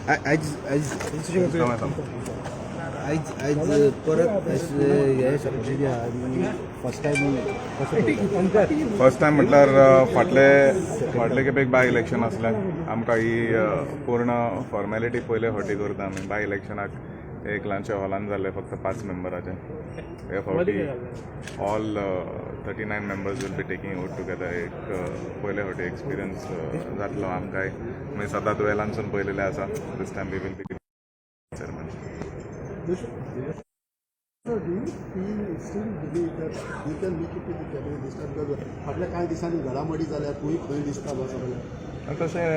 आयज आयज आयज आयज परत हे शपथविधी आहा आनी फर्स्ट टायम कसो पळयता? फर्स्ट टायम म्हटल्यार फाटले फाटले खेपेक बाय इलेक्शन आसलें. आमकां ही पूर्ण फॉर्मेलिटी पयले फावटी करता आमी. बाय इलेक्शनाक एक ल्हानशा हॉलान जाल्ले फक्त पांच मेंबराचे. हे फावटी all 39 members will be taking oath together. एक पयले फावटी एक्सपिरियन्स जातलो आमकांय. आमी सदांच वेलानसून पळयलेलें आसा. This time we will be chairman. Sir, do you feel, still believe that you can make it to the cabinet this time? Because फाटल्या कांय दिसांनी घडामोडी जाल्या, खंय खंय दिसता बा सगळें. आनी तशें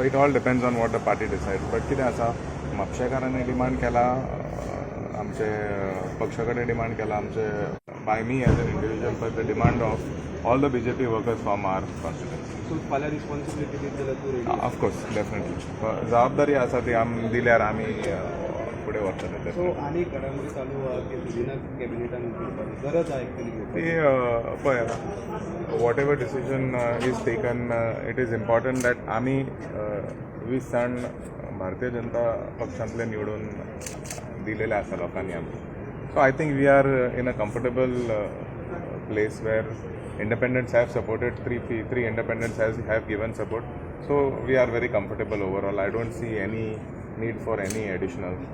it all depends on what the party decide, but कितें आसा, म्हापशेकारांनी डिमांड केला, आमचे पक्षा कडेन डिमांड केला आमचे, by me as an individual, but the demand of all the BJP workers from our constituency. So फाल्यां रिस्पॉन्सिबिलिटी दित जाल्यार तूं रेडी? Of course, definitely. जबाबदारी आसा ती आमी दिल्यार आमी फुडें व्हरतले. सो आनी एक घडामोडी चालू आहा की सुदिनाक कॅबिनेटान घेवपाची गरज आहा एक्चुअली घेवपाची? ती पळय, whatever decision is taken, it is important that आमी 20 जाण भारतीय जनता पक्षांतले निवडून दिलेले आसा लोकांनी आमकां. So I think we are in a comfortable place where independents have supported, three independents have given support, so we are very comfortable overall. I don't see any need for any additional.